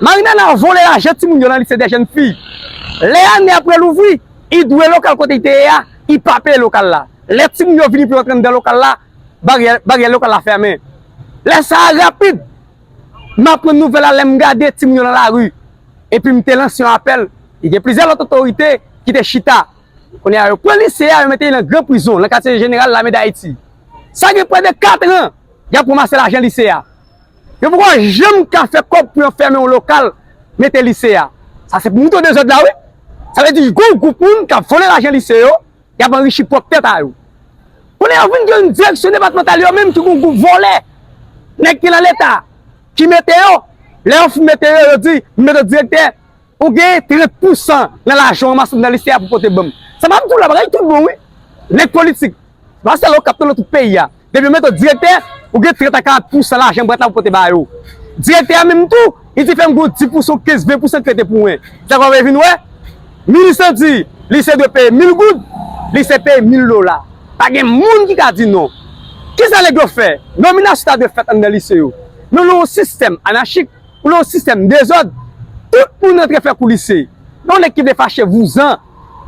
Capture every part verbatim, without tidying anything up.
Marimena vòlè lajan timoun yo nan lise dè jèn fi. Lè ane apre louvri, li dwe lokal kote li te ye a, li pa peye lokal la. Lè timoun yo vini pou yo rantre anndan lokal la, baryè, baryè lokal la fèmen. Lè sa a rapid, m aprann nouvèl la lè m gade timoun yo nan lari. Epi m te lanse yon apèl, e gen plizyè lòt otorite ki te chita. Kounye a, yo pran lise a, yo mete li nan gran prizon, nan katye jeneral lame Dayiti. Sa gen prè de kat an, y ap ranmase lajan lise a. Yo poko janm ka fè kòb pou yo fèmen yon lokal, mete lise a. Sa se pou moutre dezòd la, wi. Sa vle di, gon gwoup moun k ap vòlè lajan lise yo, y ap anrichi pwòp tèt a yo. Kounye a, yo vin gen yon direksyon depatmantal yo menm ki gon gwoup vòlè. Nèg ki nan Leta, ki mete yo. Lè yo fin mete yo, yo di, m mete w direktè, ou gen trant pousan nan lajan w ranmase anndan lise a pou pote ban m. Sa m ap di w la, bagay tout bon, wi. Nèg politik, se pa sèl Okap non, nan tout peyi a. Depi yo mete w direktè, ou gen trant a karant pousan lajan bwat la pou pote ba yo. Direktè a menm tou, li di fè m gon dis pousan, kenz, ven pousan ki rete pou mwen. Sa w vin wè? Minis lan di, lise dwe peye mil goud, lise peye mil dola. Pa gen moun ki ka di non. Kisa nèg yo fè? Nominasyon ta dwe fèt anndan lise yo. Nou nan yon sistèm anachik, nou nan yon sistèm dezòd. Tout moun rantre fè kou lise. Yon nèg ki vle fache vouzan.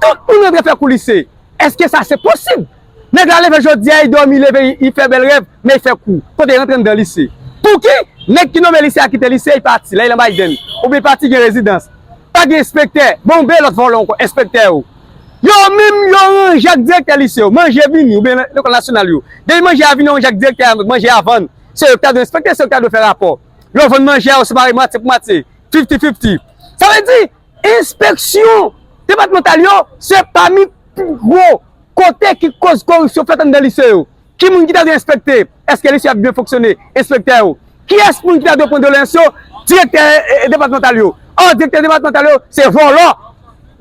Tout moun rantre fè kou lise. Èske sa se posib? Nèg la leve jodi a, li dòmi, li leve, li, li fè bèl rèv, men li fè kou. Kote li rantre anndan lise. Pouki? Nèg ki nonmen lise a kite lise, li pati, la li nan Biden. Oubyen li pati gen rezidans. Pa gen enspektè. Bon, oubyen lòt vòlè ankò, enspektè yo. Yo menm, yo ranje ak direktè lise yo. Manje vini, oubyen lekòl nasyonal yo. Depi manje a vini, yo ranje ak direktè a, manje a vann. Se yo ki ta dwe enspekte, se yo ki ta dwe fè rapò. Yo vann manje a, yo separe mwatye pou mwatye. Fifty fifty. Sa vle di, enspeksyon depatmantal yo, se pami pi gwo kote ki koz koripsyon fèt anndan lise yo. Ki moun ki ta dwe enspekte? Èske lise yo ap byen fonksyone? Enspektè yo. Kiyès moun ki ta dwe pran doleyans yo? Direktè, e, e, depatmantal yo. Ò, direktè depatmantal yo, se vòlò.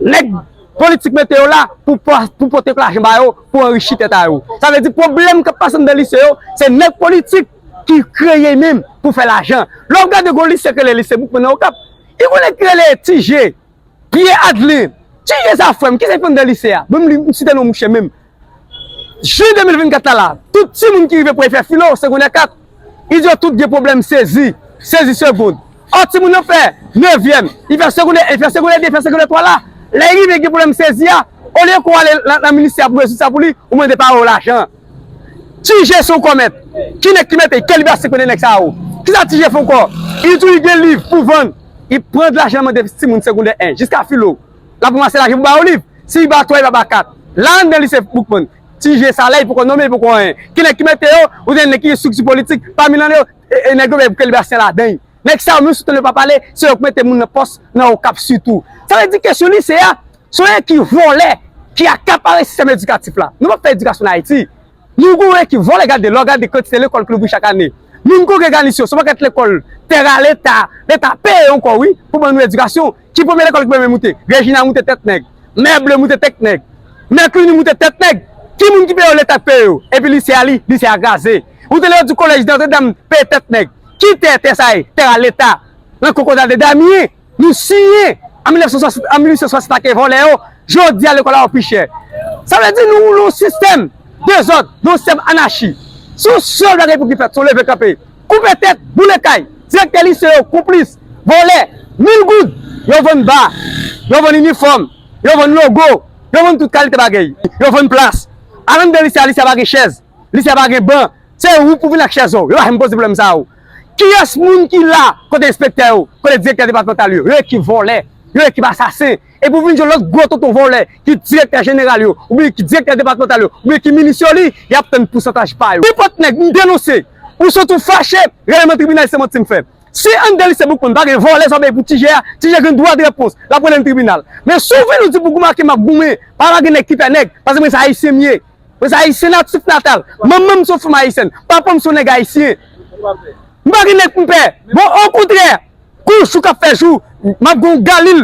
Nèg politik mete yo la pou, pou, pou pote lajan ba yo, pou anrichi tèt a yo. Sa vle di pwoblèm k ap pase anndan lise yo, se nèg politik ki kreye menm pou fè lajan. Lè w gade gon lise k rele lise Boukman nan Okap, li gon nèg ki rele Ti Je, Pye Adlen. Ti Je sa frè m, kisa l fè anndan lise a? Bon, m li, m site non mouche menm. Jen de mil vennkat la la, tout timoun ki rive pou yo fè filo, segondè kat, li di yo tout gen pwoblèm sezi, sezi segond. Ò, timoun nan fè nevyèm, li fè segondè en, li fè segondè de, li fè segondè twa la. Lè li rive gen pwoblèm sezi a, olye ke w ale nan, nan ministè a pou rezoud sa pou li, ou mande pa yo lajan. Ti Je se yon kòmèt. Ki nèg ki mete l? Kè Libèsyen k mete nèg sa yo. Kisa Ti Je fè ankò? Li di w li gen liv pou vann. Li pran lajan mande timoun segondè en, jiska filo. L ap ranmase lajan pou ba yo liv. Si li ba twa, li pa ba kat. La anndan lise Boukman. Ti Je sa la, li poko nonmen, li poko anyen. Ki nèg ki mete yo? Ou gen nèg ki gen estrikti politik, pami nan yo, e, e nèg yo, men Kè Libèsyen ladan l. Nèg sa yo, menm si w tande yo pa pale, se yo k mete moun nan pòs, nan Okap sitou. Sa vle di kesyon lise a, se yon ekip vòlè ki akapare sistèm edikatif la. Nou p ap fè edikasyon nan Ayiti. Nou gen yon ekip vòlè, gade, lè w gade kantite lekòl ki louvri chak ane. Moun kongreganis yo, se yon pakèt lekòl, tè a Leta, Leta peye yo ankò, wi, pou ban nou edikasyon. Ki premye lekòl ki premye moute? Rejina moute tèt nèg. Mèble moute tèt nèg. Mèklini moute tèt nèg. Ki moun ki peye yo? Leta k peye yo. Epi lise a li, lise a kraze. Ou tande yo di kolèj Notre Dame peye tèt nèg. Ki tè, tè sa ye? Tè a Leta. Nan kokoda de Damyen. Nou siyen an mil nèf san swasant, an mil uit san swasant ak vòlè yo, jodi a lekòl la yo pi chè. Sa vle di nou nan yon sistèm dezòd, nan yon sistèm anachi. Se yon sèl bagay pou ki fèt, se yon leve kanpe. Koupe tèt, boule kay, direktè lise yo konplis, vòlè, mil goud, yo vann ba, yo vann inifòm, yo vann logo, yo vann tout kalite bagay, yo vann plas. Al anndan lise a, lise a pa gen chèz, lise a pa gen ban, Se ou pou vin ak chèz ou. Yo pa janm poze pwoblèm sa yo. Kiyès moun ki la kote enspektè yo, kote direktè depatmantal yo? Yo ekip vòlè, yo ekip asasen. Epi w vin jwenn lòt gwo tonton vòlè ki direktè jeneral yo, oubyen ki direktè depatmantal yo, oubyen ki minis yo li, y ap tann pousantaj pa yo. Nenpòt nèg, m denonse. Ou sot ou fache, rele m nan tribinal, se manti m fè. Si anndan lise Boukman pa gen vòlè sa w bay pou Ti Je a, Ti Je gen dwa de repons, l ap rele n tribinal. Men si w vin ou di pou goumen ak m ap goumen, pa, pa gen nèg ki pè nèg, paske mwen se ayisyen m ye. Mwen se ayisyen natif natal. Manman m se yon fanm ayisyèn. Papa m se yon nèg ayisyen. M pa gen nèg pou m pè. Bon, okontrè, kou jou k ap fè jou, m ap gen yon Galil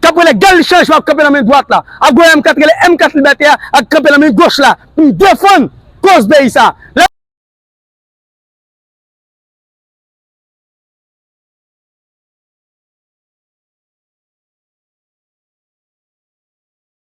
k ap rele Galil Chanjman ap kanpe nan men dwat la. Ap gen yon M kat rele M kat Libète a ap kanpe nan men goch la pou m defann koz peyi sa. Lè